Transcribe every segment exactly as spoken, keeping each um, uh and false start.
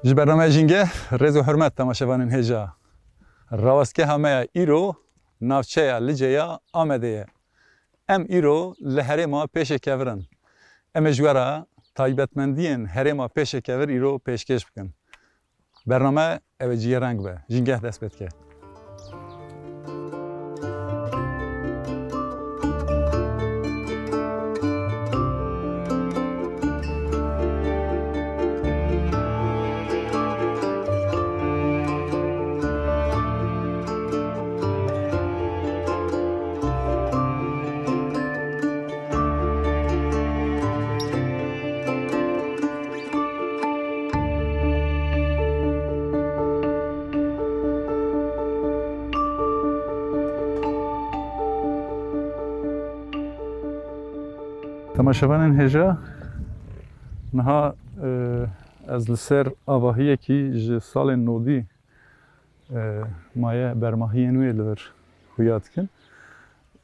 Ji bernameya Jîngeh, rêz û hurmet temaşevanên hêja. Rawestgeha me ya îro navçeya Licê ya Amedê ye. Em îro li herêma Pêşêkevir in. Em ê ji we re taybetmendiyên herêma Pêşêkevir îro pêşkêş bikin. Bername ew ê cihê reng be. Jîngeh dest pê dike. Temaşevanên hêja, niha, e, ez li ser avahiyekî ji salên nodî, e, maye bermahiyên wê li vir xuya dikin.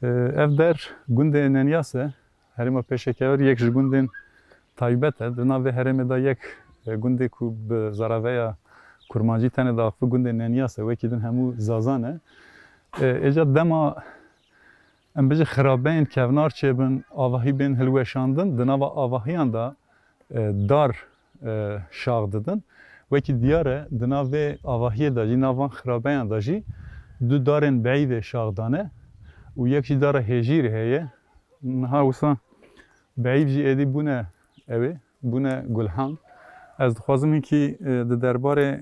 E, ev der gundê Nenyas e. Herêma Pêşêkevir yek ji gundên taybet e. Di nav vê herêmê de yek, e, gundê ku bi zaraveya kurmancî tenê diaxive gundê Nenyas e. Wekî din hemû Zazan e. E, êca dema em bijî xirabeyên kevnar çêbin, avahî bên hilweşandin, di nava avahiyan de, e, dar, e, şax didin. Wekî diyar e, di nav vê avahiyê de jî, nav van xirabeyan de jî du darên beîvê şax dane û yek jî dara hêjîrê heye. Niha wisa beîv jî êdî bûne ew ê, bûne gulhan. Ez dixwazim hinkî, e, di derbarê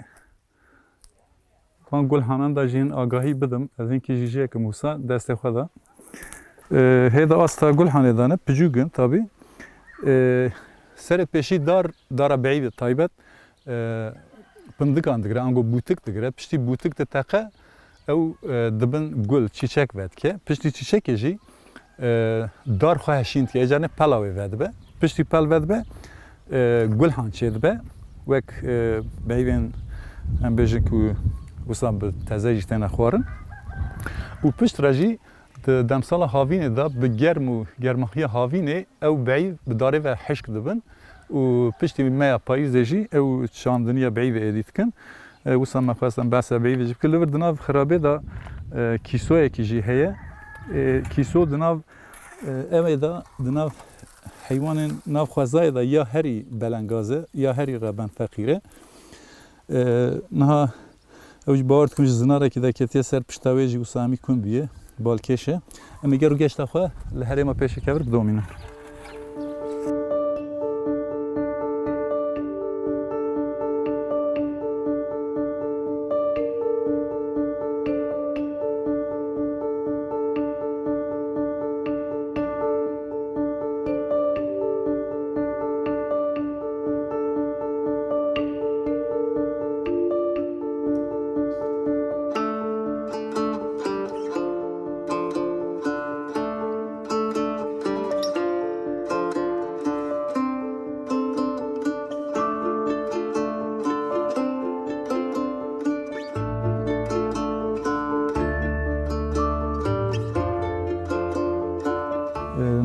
van gulhanan de jî hin agahî bidim. Ez hinkî jî jê kim wisa destê xwe de. E, hê de asta gulhanê de ne, picûk in tabî. E, serê pêşî dar, dara beîv e taybet, e, pindikan digire, ango bûtik digire. Piştî bûtik diteqe, ew, e, dibin gul, çîçek vedike. Piştî çîçekê jî, e, dar xwe heşîn dike. Ê carnê pela wê vedibe. Piştî pel vedibe, e, gulhan çêdibe. Wek, e, beîvên, em bêjin ku wisa bi teze jî têne xwarin. Û pişt re jî di demsala havînê de bi germ û germahiya havînê ew beîv bi darê ve hişk dibin û piştî meya payîzê jî ew çandiniya beîvê êdî dikin. E, wisa me xwest em behsa beîvê jî bikin. Li vir di nav xirabê de, e, kîsoyekî jî heye. E, kîso di nav, e, ew ê de di nav heywanên nav xwezayê de ya herî belengaz e, ya herî reben feqîr e. E, niha ew jî bawer dikim ji zinarekî de ketiye ser pişta wê jî wisa hemî kum bûye. Balkêş e. Em ê ger û geşta xwe li herêma Pêşêkevir bidomînin.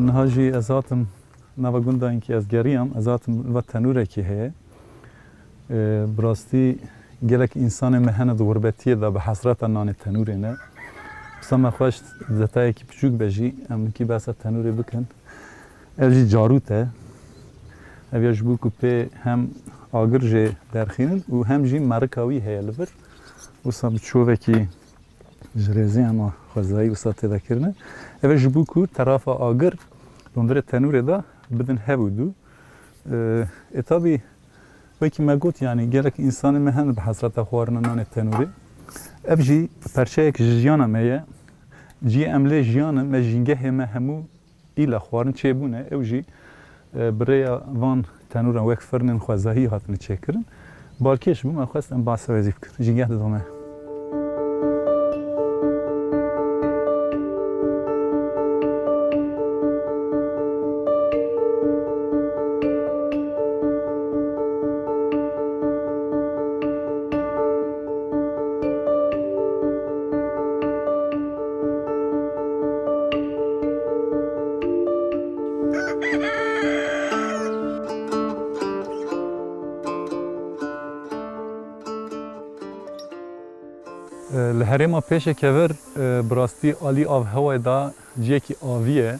Niha jî ez hatim nava gunda inkî ez geriyam, ez hatim va tenûrekî heye. E, bi rastî gelek însanê me hene di xurbetiyê de bi hesreta nanê tenûrê ne. Qisa me xweş detayekî piçûk be jî, em hinkî behsa tenûrê bikin. Ev jî carût e. Ev ya ji bo ku pê hem agir jê derxînin û hem jî merika wî heye li vir. Wisa bi çovekî ji rêzê hema xwezayî wisa tê de kirine. Ev e ji bo ku terafa agir li hundirê tenûrê de bidin hev û dû. Ê, ê tabî wekî me got, yanî gelek însanê me hene bi hesreta xwarina nanê tenûrê. Ev jî perçeyek ji jiyana me ye. Cihê em lê jiyan in, me jîngehê me hemû îla xwarin çêbûne. Ew jî, e, bi rêya van tenûran wek firnên xwezayî hatine çêkirin. Balkêş bû, me xwest em behsa wê zî bikin. Jîngeh didome. Herêma Pêşekevir, e, bi rastî alî av hewayê de ciyekî avî ye.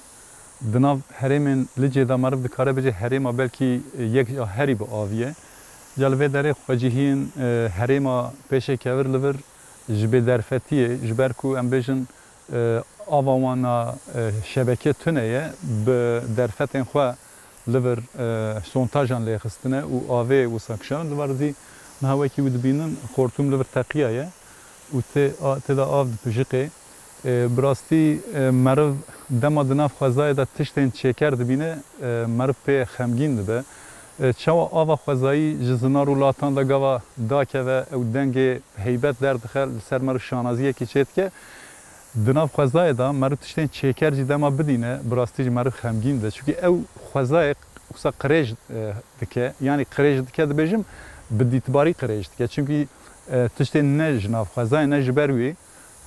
Di nav herêmên Licê de meriv dikare bêje herêma belkî yek ya herî bi avî ye. Ca li vê derê xwecihiyên, e, herêma Pêşekevir li vir ji bê derfetiyê, ji ber ku em bêjin, e, ava wan a, e, şebeke tune ye, bi derfetên xwe li vir, e, sontajan lê xistine û avê wisa kişandin. Di van zî niha wekî wî dibînin, xortûm li vir teqiyaye û tê, a, tê de av dipijiqê. E, bi rastî, e, meriv dema di nav xwezayê de tiştên çêker dibîne, e, meriv pê xemgîn dibe. E, çawa ava xwezayî ji zinar û latan de gava dakeve, ew dengê heybet derdixe, li ser meriv şanaziyekî çêdike. Di nav xwezayê de meriv tiştên çêker jî dema bidîne, bi rastî ji meriv xemgîn dibe. Çimkî ew xwezayê wisa qirêj, e, dike. Yanî qirêj dike dibêjim, bi dîtbarî qirêj dike. Çimkî, e, tiştên ne ji nav xwezayê ne ji ber wî,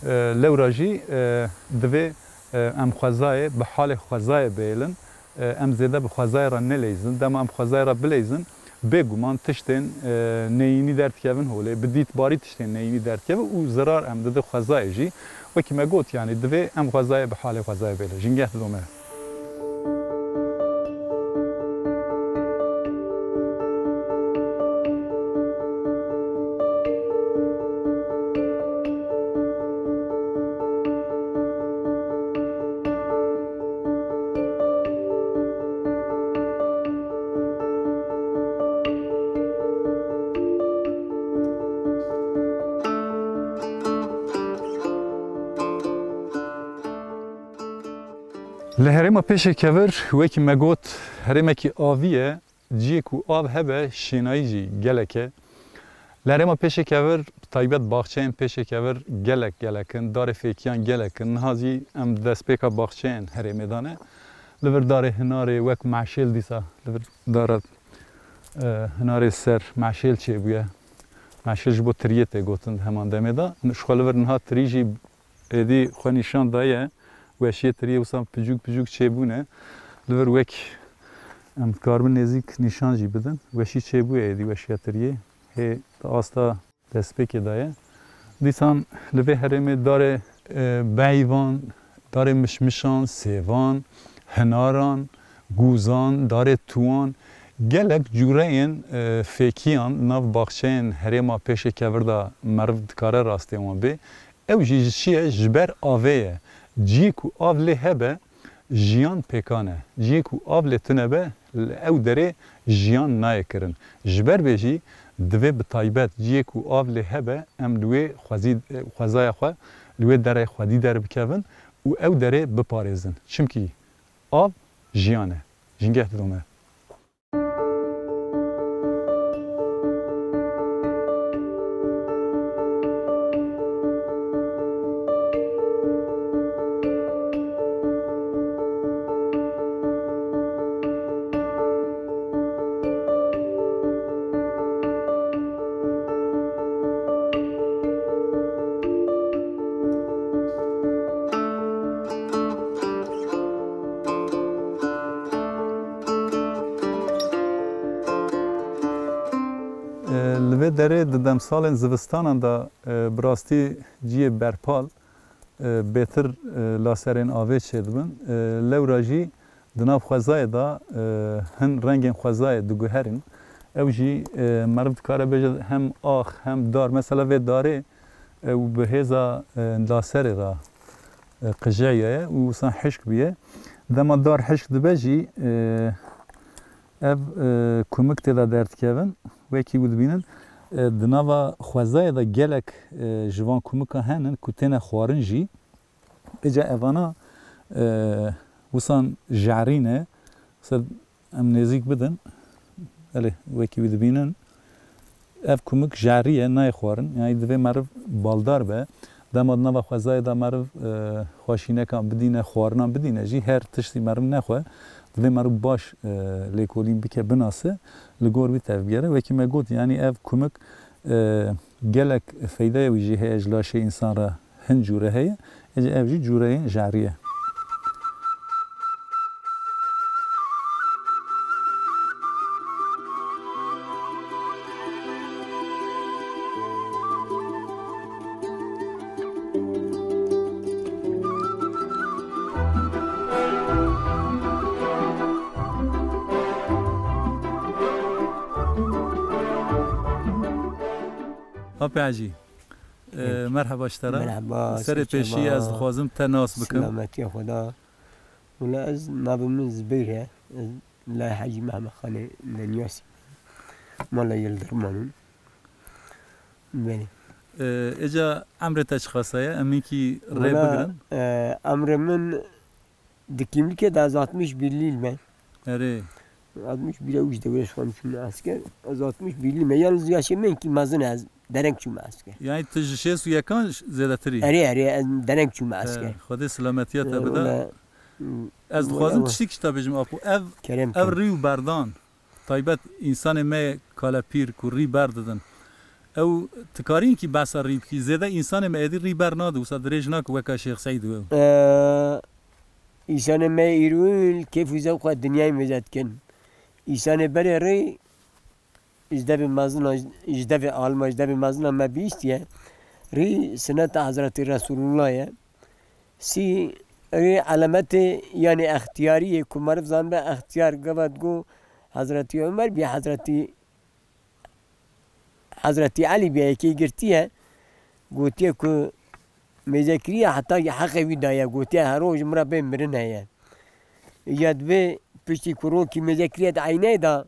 e, lewra jî, e, divê, e, em xwezayê bi halê xwezayê bihêlin. E, em zêde bi xwezayê re neleyzin. Dema em xwezayê re bileyzin, bêguman tiştên, e, neyînî derdikevin holê, bi dîtbarî tiştên neyînî derdikevin û zirar em didin xwezayê jî. Wekî me got, yanî divê em xwezayê bi halê xwezayê bêlin. Jingeh didome. Li herêma Pêşekevir, wekî me got, herêmekî avî ye, ciyê ku av hebe, şênayî jî gelek e. Li herêma Pêşekevir, bi taybet baxçeyên Pêşekevir gelek gelek in, darê fêkiyan gelek in. Niha jî em di destpêka baxçeyên herêmê de ne. Li vir darê hinarê wek meşêl dîsa, li vir dara, e, hinarê ser meşêl çêbûye. Meşêl ji bo tiriyê tê gotin di heman demê de. Ji xwe li vir niha tirî jî êdî xwe nîşan daye, weşiyê tiriyê wisa picûk picûk çêbûne. Li vir wek em dikaribin nêzîk nîşan jî bidin. Weşî çêbûye êdî, weşiya tiriyê. Hê di asta destpêkê de ye. Dîsan li vê herêmê darê, e, beyvan, darê mişmişan, sêvan, hinaran, gûzan, darê tuwan, gelek cûreyên, e, fêkiyan nav baxçeyên herêma Pêşekevir de meriv dikare rastê wan bê. Ew jî ji çi ye? Ji ber avê ye. Ciyê ku av lê hebe, jiyan pêkan e. Ciyê ku av lê tune be, li ew derê jiyan nayê kirin. Ji ber vê jî divê bi taybet ciyê ku av lê hebe, em li wê xwezî-, xwezaya xwe, li wê derê xwedî derbikevin û ew derê biparêzin. Çimkî av jiyan e. Jingeh didome. E, li vê derê di demsalên zivistanan de, e, bi rastî ciyê berpal, e, bêtir, e, laserên avê çêdibin. E, lewra jî di nav xwezayê de, e, hin rengên xwezayê diguherîn. Ew jî, e, meriv dikare bêje hem ax hem dar. Mesela vê darê, e, û bi hêza, e, laserê re, e, qijeyaye û wisa hişk bûye. Dema dar hişk dibe jî, e, ev, e, kumik tê de derdikevin. Wekî hûn dibînin, e, di nava xwezayê de gelek, e, ji van kumika henin ku têne xwarin jî. Êca evana, e, wisan jarî ne. Ser em nêzîk bidin. Belê, wekî wî dibînin. Ev kumik jarî ye, nayê xwarin. Yani divê meriv baldar be. Dema di nava xwezayê de meriv, e, xweşînekan bidîne, xwarinan bidîne jî, her tiştî meriv nexwe, divê meriv baş, e, lêkolîn bike, binase, li gor wî tevbigere. Wekî me got, yani ev kumik, e, gelek feydeya wî jî heye ji laşê însan re. Hin cûre heye, êca ev jî cûreyê jarî ye. Pecî. Ee, merhaba ji te re. Merhaba, Serê serçe pêşî ez ma. Dixwazim te nas bikim. Silametiya Xweda. Wala ez navê min Zibêr e. Ez lay Hecî Mehmed Xanê Nenyasî. Mala Yildirman in. Belê. Ee, êca emrê te çiqasa ye? Em hinkî rê Wala, bigirin. E, emrê min di kîmlikê de ez altmış birlî me. Erê. Altmış bir ew ji dewrê xwe çûm esker. Ez altmış birlî me. Yalnız yaşê min kî mezin e, ez dereng çûm esker. Yani tu ji şêst û yekan ş-, zêdetirî? Erê, erê, ez dereng çûm esker. Xwedê silametiya te bide. Wala, Ez dixwazim wala, tiştek ji te bêjim, Apo. Ev, kerem ev ke. Rî û berdan. Taybet însanê me kalepîr ku rî berdidin. Ew, tu karî hinkî behsa rî bikî. Zêde însanê me êdî rî bernadin, wisa dirêj nakin weka Şêx Seîd û ew. Ee, însanê me îro li kêf û zewqa dinyayê mêze dikin. Însanê berê rî ji devê mezina, ji devê alima, ji devê mezina me bihîstiye. Rî sineta Hezretî Resulullah ye. Sî rî elemetê, yanî extiyariyê ku meriv zanibe extiyar gava digo Hezretî Omer bî Hezretî, Hezretî Elî bî yekê girtiye, gotiye ku mêze kiriye heta heqê wî daye, gotiye her roj min re bê mirin heye. Ya divê piştî ku rokî mêze kiriye di eyneyê de,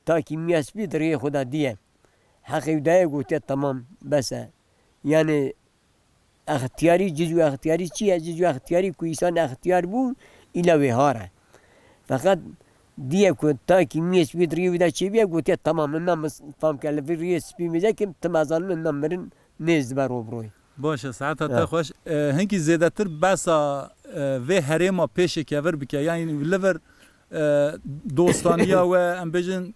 takî miya spî di riyê xwe de diye. Heqê wî daye gotiye temam, bes e. Yanî extiyarî, ciz û extiyarî çi ye? Ciz û extiyarî ku însan extiyar bû, îla wê har e. Feqet diye ku takî miyê spî di riyê wî de çêbiye, gotiye temam, min na fam ke li vir riyê spî mêze kim, tim ezanim min na mirin nêz dibe ro bi royê. Baş e, saeta te xweş. E, hinkî zêdetir behsa, e, vê herêma pêşê kevir bike. Yanî li vir, e, dostaniya we, em bêjin,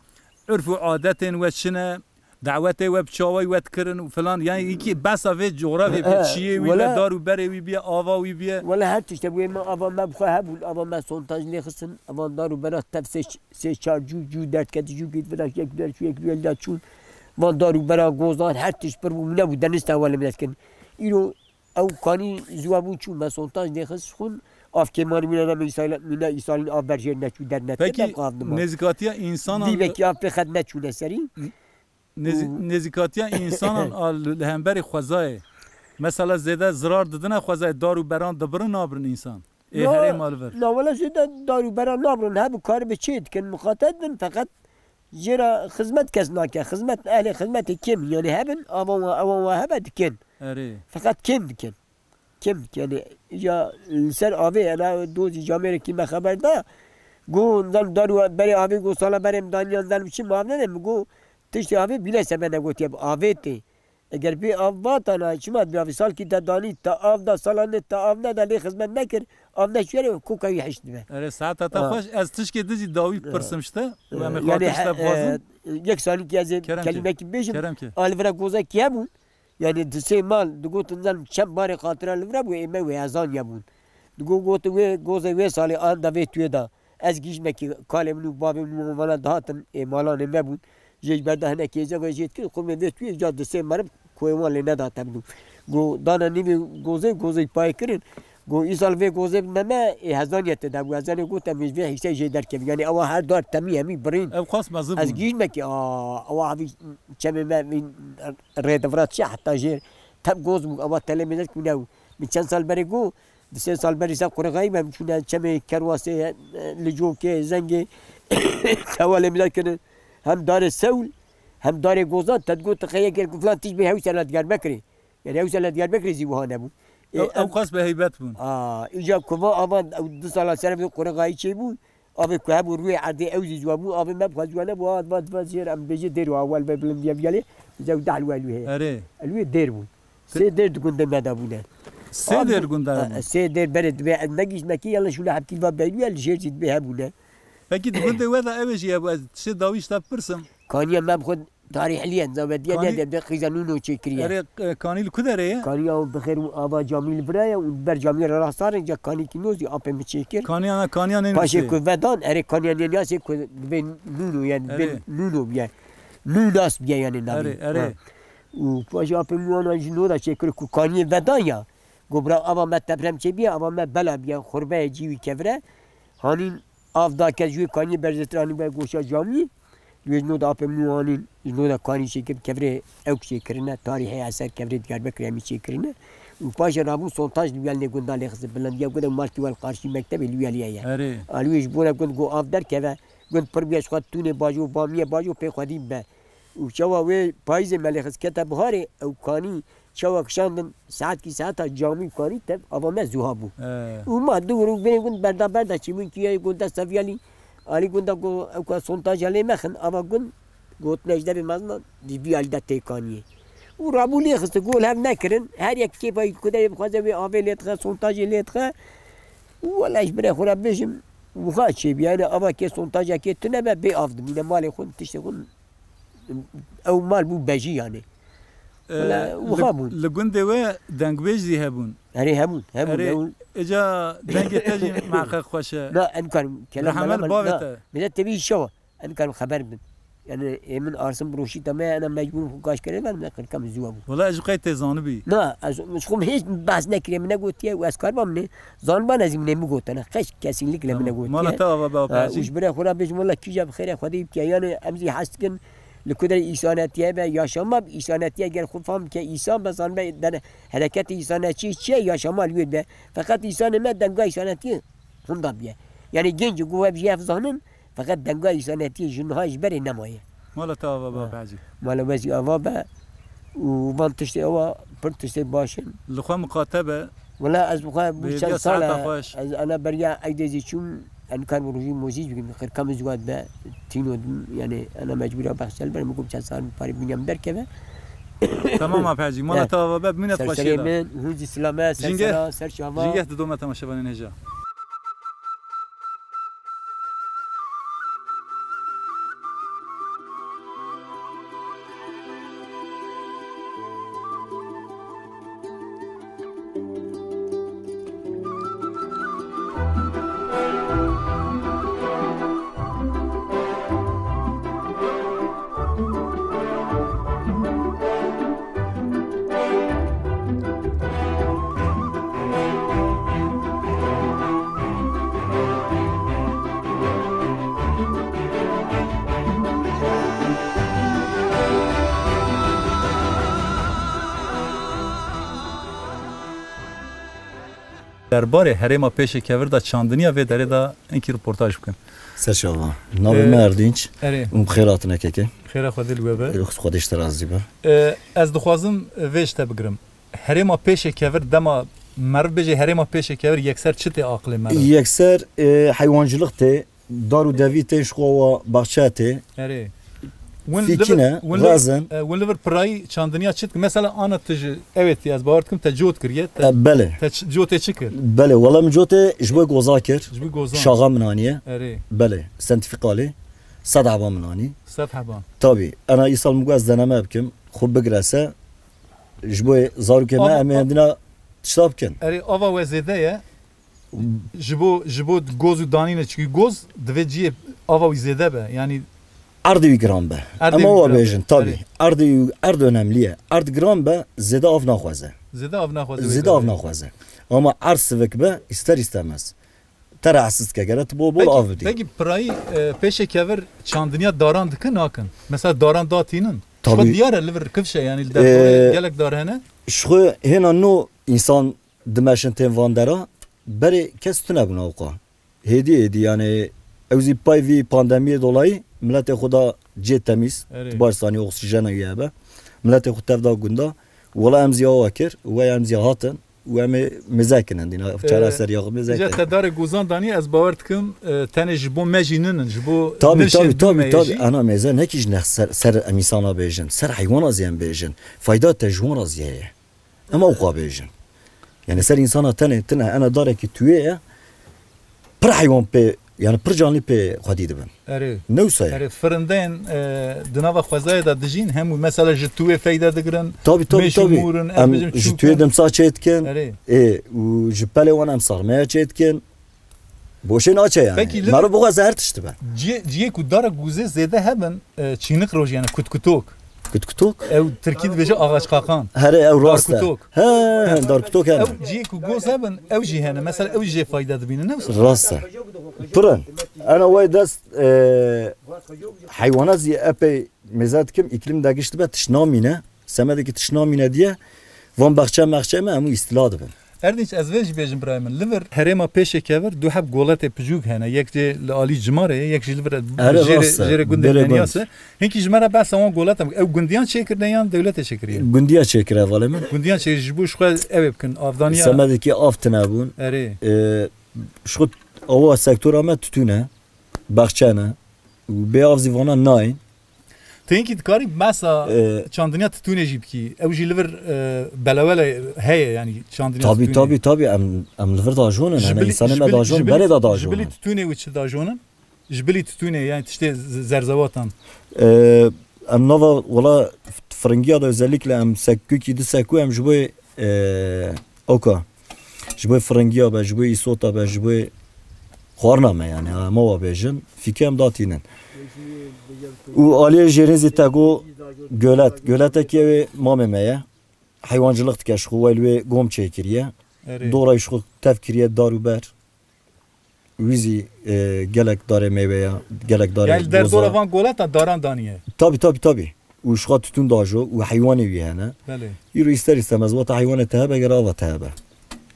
urf û adetên we çi ne, dawetê we bi çawayî we dikirin û filan. Yanî hinkî behsa vê coxrafyê bike, çiyê wî be, dar û berê wî biye, ava wî biye. Wele her tişt hebû, ê me ava me bi xwe hebûn, ava me sontaj lê xistin, avan dar û bera tev sê, sê çar cû, cû derdket, cû gît vira, yek der çû, yek der çûn. Van dar û bera gozan, her tişt pir bû, min nebû deniz te wele min etkin. Îro ew kanî ziwa bûn çû, me sontaj dêxist xwin, av kêmanî wî ne, ne mîsal-, mîna îsalîn av ber jêr neçû, der netir, Pekî, ne qav dima. Nêzîkatiya însanan Dîvekî av pê xet neçûne serî. Nêzî-, Û nêzîkatiya însanan a li, li hemberî xwezayê. Mesela zêde zirar didine xwezayê, dar û beran dibirin nabirin însan. Ê herê mal ver. Na wele zêde dar û beran nabirin, hebi karibe çê dikin, miqate dibin, feqet jê re xizmet kes nake. Xizmet, ehlê xizmetê kêm, yanî hebin, avan wa, avan wa hebe dikin. Erê. Feqet kêm dikin. Kêm dikin. Yanî, ya li ser avê, ena dozî camêrekî me xeber da, go, nizam dar û berê avê, go, sala berê min daniyan, nizam çi, ma ne, min go, tiştê avê bîle se me negotiye, bi avê tê. Eger bê av vatana, çima dibê avê salkî te danî, te av da, sala ne te av neda, lê xizmet nekir, av neçûyerê, koka wî hişt dibe. Erê, saeta te xweş. Ez tişkê din jî dawî bipirsim ji te û em ê xatir ji te bixwazin. Yek salîkî ez ê kelimekî bêjim. Kerem ke. A li vira gozekî hebûn. Yanî di sê mal digotin, zan çend barê xatira li vira bû, ê me wê ezan ya bûn. Digo, gotin wê gozê wê salê an da vê tuyê da. Ez gîjmekî kalê min û bavê min û vana dihatin, ê malanê me bûn. Jê ji ber de hinek hêza ve jê dikir, xwe me vê tuyê ca di sê meriv koyê wan lê neda tevdû. Go dana nîvê gozê, gozê payê kirin. Go îsal vê gozê bidine me, ê hezaniye tê de bû. Hezanê got em ê ji vê hîsê jê derkevin. Yanî ewa her dar temî hemî birîn. Ew xas mezin bûn. Ez gîjmekî, a, ewa havî çemê me vîn rê divira çi heta jêr. Tev goz bû, ewa telê mêze dikûne û. Min çend sal berê go, Di sê sal berî ser Qurexayî me çûne çemê Kerwasê, e, Licokê, Zengê, tewalê min kirin. Hem darê sewl, hem darê gozan, te digot, "Te xeyê ker ku filan tişt bê hewsela Diyarbekirê." Yani hewsela Diyarbekirê zî wiha nebû. E, Ew, ew em qas bi heybet bûn. A, îca ku va avan, ew du sala ser ev Qurexayî çêbû, avê ku hebû rûyê erdê ew zî ziwa bû, avê me bi xwe ziwa nebû, a, va, va, jêr em bêjê dêr û awal ve bilind ye, viya lê, bize ew dahl we lû heye. Erê. Lûyê dêr bû. Sê dêr di gundê me de bûne. Sê dêr gundê me. Sê dêr berê dibê, ez negihîşt me kê, yalnız şûna hepkî va beylû ye, li jêr jî dibê hebûne. Pekî di gundê we de ew ê jî hebû, ez tiştê dawî ji te bipirsim. Kaniya me bi xwe tarîhliye, nizam ve diye Kanî- ne de, de qîza nûno çêkiriye. Erê, e, kanî li ku derê ye? Kaniya û bi xêr û ava camî li vira ye û ber camî re rastar e, ca kanî kî nozî apê min çêkir. Kaniya, kaniya nê Paşê nusê? Ku vedan, erê kaniya nê niyasê ku dibê nûno ye, dibê Erê. Nûno biye. Nûnas biye yani navê. Erê, erê. Ha. Û paşê apê min wana jî noda çêkir ku kaniyê vedan ya. Go bira ava me teprem çêbiye, ava me bela biye, xurbeyê cî wî kevire. Hanîn av da ke ji wê kaniyê berzêtir anî be goşa camî. Wê ji noda apê min û anîn, ji noda kanî çêkir, kevirê ewk çêkirine, tarîhê eser kevirê Diyarbekirê em ê çêkirine. Û paşê rabûn sontaj li wî alî gunda lê xistin, bilindiya gunda û malkî wel qarşî mektebê li wî alî ye. Erê. Alî wê ji bo re gund got av derkeve, gund pir bûye ji xwe tûnê bajo, bamiyê bajo pê xwedî bibe. Û çawa wê payîzê me lê xist kete biharê, ew kanî çawa kişandin, saetkî saeta camî û kanî tev ava me zû habû. He. Û ma du rû binê gund berda berda çîbûn kî yê gunda seviyalî, alî gunda go ew ka sontaja lê mexin, ava gund gotine ji devê mezin di vî alî de tê kaniyê. Û rabû lê xiste, gol hev nekirin, her yek kêfa ku derê bixwaze wê avê lê dixe, sontajê lê dixe. Û wele ji birê xwe re bêjim, wiha çêbû, yani ava kê sontajekê tune be, bê av dimîne malê xwe, tiştê xwe. Ew mal bû bejî yani. Ee, Wala wiha bûn. Li gundê we dengbêj zî hebûn. Erê hebûn, hebûn, Erê, hebûn. Eca dengê te jî meqeq xweş e. Na, em karin, kelam Rehemel melam, bavê na, te. Millet tevî şewa. Em karin xeber bin. Yani ê min arsim roşî te me, ena mecbûr xwe kaş kerê ben, me qirka min zû hebû. Wala ez ji qey tê zanibî. Na, ez, ez xwe hêç behs nekiriye, min negotiye û ez kar bam ne. Zanibana ez ê min ê min gotene. Qeş kesînlikle min Tamam. negotiye. Mala te ava be Ha, apacî. Û ji birê xwe re bêjim, wela kîja bi xêrê Xwedê bike. Yani em zî hes dikin, li ku derê îsanetiye be, yaşama bi îsanetiye ger xwe fam bike, îsan be, zanbe dene. Hereketê îsanetçî çi ye, yaşama li wê be. Feqet îsanê me denga îsanetiyê hunda biye. Yani genc ku we bijî ev zanin, feqet denga îsanetiyê ji niha ji berê nemaye. Mala te ava be Ha. apacî. Mala we zî ava be û van tiştê ewa pir tiştê baş in. Li xwe miqate be. Wela ez bi xwe bû Bi çend hêviya sal e, saeta xweş. Ez ana beriya eydê zî çûm, en kar rojî mozî bikim, qirka min ziwat be, tîno dim, yani ana mecbûra behsel ber, min got çend sal parê bînam derkeve. Tamam apacî, mala Evet. te ava be, bimîne Ser xweşiyê serê de. min, hûn zî silame, ser Jingeh. sera, ser çava. Jingeh didome temaşevanên hêja. Derbarê herêma Pêşêkevir de çandiniya vê derê de hinkî röportaj bikin. Ser çava. Navê Ee, me Erdinç. Erê. Û bi xêr hatine keke. Xêra Xwedê li we be. Xwedê ji te razî be. Ee, ez dixwazim vê ji te bigirim. Herêma Pêşêkevir dema meriv bêje herêma Pêşêkevir yekser çi tê aqilê meriv? Yekser, e, heywancılık tê, dar û devî tê, ji xwe wa baxçe tê. Erê. Win Fîkî li vir, ne, win li vir, razin. e, win li vir pirayî çandiniya çi dikin? Mesela ana tu ji ewê tî ez bawer dikim te cot kiriye, te, E, belê. te ç-, cotê çi kir? Belê, wela min cotê ji bo goza kir. Ji bo gozan. Şaxa min aniye. Erê. Belê, sentîfîkalê. Sed heba min anî. Sed heba. Tabî, ena îsal min got ez deneme bikim. Xwe bigire se. Ji bo zarokê me Ama em ê hindina tişta bikin. Erê, ava we zêde ye. Ji bo, ji bo goz û danîne, çikî goz divê ciyê ava wî zêde be. Yanî Erdê wî giran be. Erdê Em wî awa giran be. bêjin, tabî. Erê. Erdê wî, erd önemli ye. Erd giran be, zêde av naxwaze. Zêde av naxwaze wê Zêde av derê. naxwaze. Ama erd sivik be, ister istemez. Te rahatsız ke, gere tu bol bol Peki, av bidî. peki pirayî, e, Pêşêkevir çandiniya daran dikin, nakin? Mesela daran datînin? Tabî. Xwe diyar e li vir kifşe, yanî li derxorê Ee, gelek dar hene? Ji xwe hêna no însan dimeşin tên van dera, berê kes tune bûn ewqa. Hêdî hêdî, yani, ew zî pay vî pandemiyê dolayî miletê xwe da cê temîz, Erê. Ti başsanî oksîjena wî hebe. Miletê xwe tev da gunda. Wela em zî awa kir, we em zî hatin. Û em ê mêze kinin, dîna Ee, çareserîya xwe mêze îca kinin. Te darê gozan danî, ez bawer dikim, e, tenê ji bo me jî ninin, ji bo Tabî, nirşên tabî, tabî, tabî. Ana mêze nekî ji ne ser, ser em însana bêjin, ser heywana zî em bêjin. Fayda te ji wan re zî heye. Em ewqa bêjin. Yani ser însana tenê tine ena darekî tuyê ye, pir heywan pê, yani pir canlî pê xwedî dibin. Erê. Ne wisa ye? Erê, firindeyên, e, di nava xwezayê de dijîn, hemû mesela ji tuyê feyde digirin, Tabî, tabî, mêş û tabî. mûr in, em Em bêjin ji çûk tuyê in. dimsa çê dikin. Erê. Ê, û ji pelê wan em sarmeya çê dikin. Boşê naçe yani. Peki, li Meriv bixwaze her tişt be. Ciyê, ciyê ku dara guzê zêde hebin, e, çînik rojî yani kutkutok. Kutkutok? Ew tirkî dibêje ağaç kakan. Here, ew rast e. Darkutok. He, he, darkutok hene. Ew ciyê ku goz hebin, ew jî hene. Mesela ew jî jê fayda dibînin, ne wisa? Rast e. Pirin. Ena way dest, e, Heywana zî epey mêze dikim, îklîm degişt dibe, tişt namîne. Semedekî tişt namîne diye, van baxçe mexçe me hemû îstîla dibin. Erdînç, ez vê jî bêjim birayê min. Li vir herêma Pêşekevir du heb goletê piçûk hene. Yek jê li alî Cimarê ye, yek jî li vir Erê jêrê, rast e, jêrê gundê Derê Menyas Gund. E. Hinkî ji me re behsa wan goleta bike. Ew gundiyan çêkirine yan dewletê çêkiriye? Gundiya çêkire hevalê min. Gundiyan çêkir, ji bo ji xwe ew ê bikin, avdaniya. Semedekî av tine bûn. Erê. Ee, ji xwe awa sektora me titûn e, baxçe ne. Û bê av zî vana nayên. Te hinkî dikarî behsa Ee, çandiniya titûnê jî bikî. Ew jî li vir, e, belewele heye, yanî çandiniya Tabî, titûnê. Tabî, tabî, em, em li vir dajonin, Ji hene bilî, însanê ji me bilî, dajon, ji bilî, berê de ji bilî dajonin. Titûnê wî çi dajonin? Ji bilî titûnê, yani tiştê z-, zerzewatan. Ee, em nava, wala, firingiya de özellikle em sekukî di seku em ji bo, ee, oka. Ji bo firingiya be, ji bo îsota be, ji bo xwarina me yani, em wa bêjin, fîkê em datînin. Û aliyê jêrîn zî tego gölet, göletekî wê mamê me ye. Heywancılık dike, ji xwe wê li wê gom çêkiriye. Erê. Dora ji xwe tev kiriye dar û ber. Wî zî, e, gelek darê mêwe ya, gelek darê Yani li derdora doza. Van goleta daran daniye. Tabi, tabi, tabi. Û ji xwe titûn dajo û heywanê wî hene. Belê. Îro îster îstemez wata heywanê te hebe gere ava te hebe.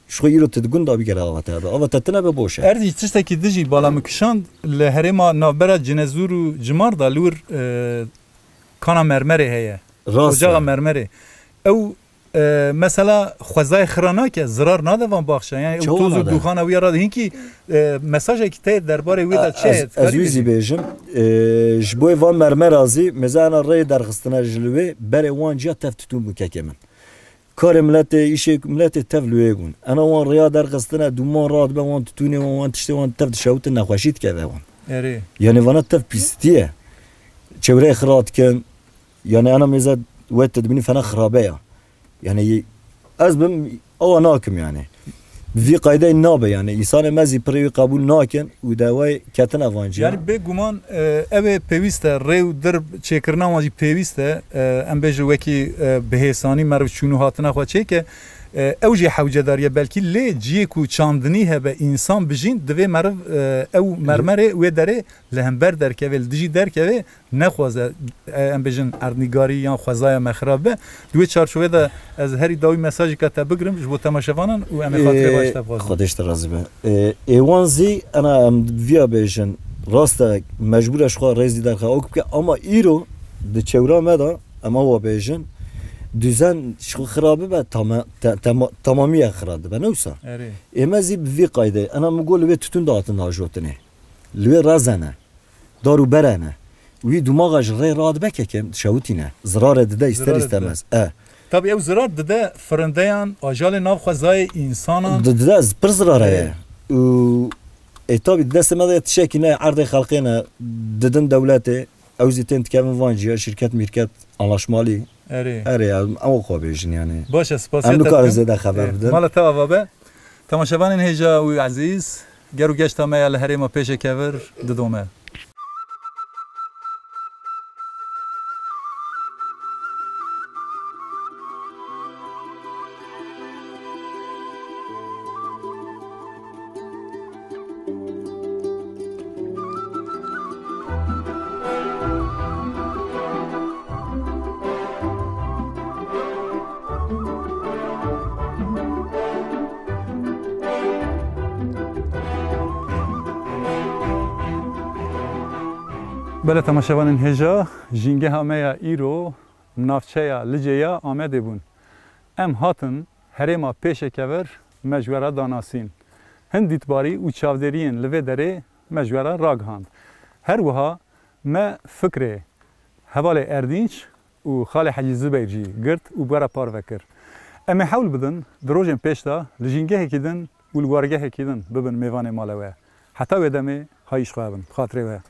Ji xwe îro tu di gund de bî gere ava te hebe. Ava te tine be boş e. Erdî tiştekî dijî bala min kişand li herêma navbera Cinezûr û Cimar de li wir, e, kana mermerê heye. Rast e. Ocaxa mermerê. Ew E, mesela xwezayê xira nake, zirar nade van baxçe? Yani ew Çawa toz û nade? Duxana wî ya rade. Hinkî, e, mesajekî te derbarê wê de çi E, ez, heye? Ez Dikarî wî zî bêjî? Bêjim. E, ji bo van mermera zî, mêze ena rê derxistine ji li wê, berê wan ciya tev titûn bû kekê min. Karê miletê, îşê miletê tev li wê bûn. Ena wan rêya derxistine, dûman radibe wan titûnê wan, wan tiştê wan tev dişewitin nexweşî dikeve wan. Erê. Yani vana tev pîstiye. Çewreyê xira dikin. Yani ena mêze wê te dibînî fena xirabe ya. Yani ez bim awa nakim yani. Vî qaydeyê nabe yani. Însanê me zî pirê wî qebûl nakin û dawayê ketine van ciya. Yani bêguman, e, ew ê pêwîst e, rê û dir çêkirina wan jî pêwîst e. E, em bêjin wekî, e, bihêsanî meriv çûn û hatina xwe çêke. E, ew jî hewcedar ye belkî lê ciyê ku çandinî hebe însan bijîn divê meriv, e, ew mermerê wê derê li hember derkeve, li dijî derkeve, nexwaze, e, em bêjin erdnîgarî yan xwezaya me xirab be. Di wê çarçovê de ez herî dawî mesajêka te bigirim ji bo temaşevanan û em ê xatirê baş te bixwazin. Xwedê ji te razî be. Ê, ê wan zî ena em viya bêjin, rast e, mecbûr e ji xwe rêzî derxe ok bike, ama îro di çewra me de em awa bêjin, düzen ji xwe xira bibe, tama-, te-, tema-, tamamiye xira dibe, ne wisa? Erê. Ê me zî bi vî qaydê, ena min got li wê titûn de hatin ajotinê. Li wê rezene. Dar û berene. Wî dûmaxa ji rê radibe kekin, şewitîne. Zirare dide ister Zirare dide. istemez. E. Tabii ew zirar dide firindeyan, ajalê nav xwezayê, insanan. Di-, dide z-, pir zirare ye. Ê. Û, ê, tabii destê me de tişekî ne, erdê xelqê ne, didin dewletê, ew zî tên dikevin van ciya, şirket mîrket, anlaşmalî. Erê. Erê ya, ew xwe bêjin yani. Baş e, spasiya Em te nikarin dikim. zêde xeber Ê, bidin. Mala te ava be. Temaşevanên hêja û ezîz, ger û geşta me ya li herêma Pêşekevir didome. Belê temaşevanên hêja, jîngeha me ya îro navçeya Licê ya Amedê bûn. Em hatin herêma Pêşekevir me ji we re danasîn. Hin dîtbarî û çavdêriyên li vê derê me ji we re ragihand. Her wiha me fikrê hevalê Erdînç û xalê Hecî Zubeyr jî girt û bi we re parve kir. Em ê hewl bidin di rojên pêş de li jîngehekî din û li wargehekî din bibin mêvanê mala we. Heta wê demê hayî ji xwe hebin, bi xatirê we.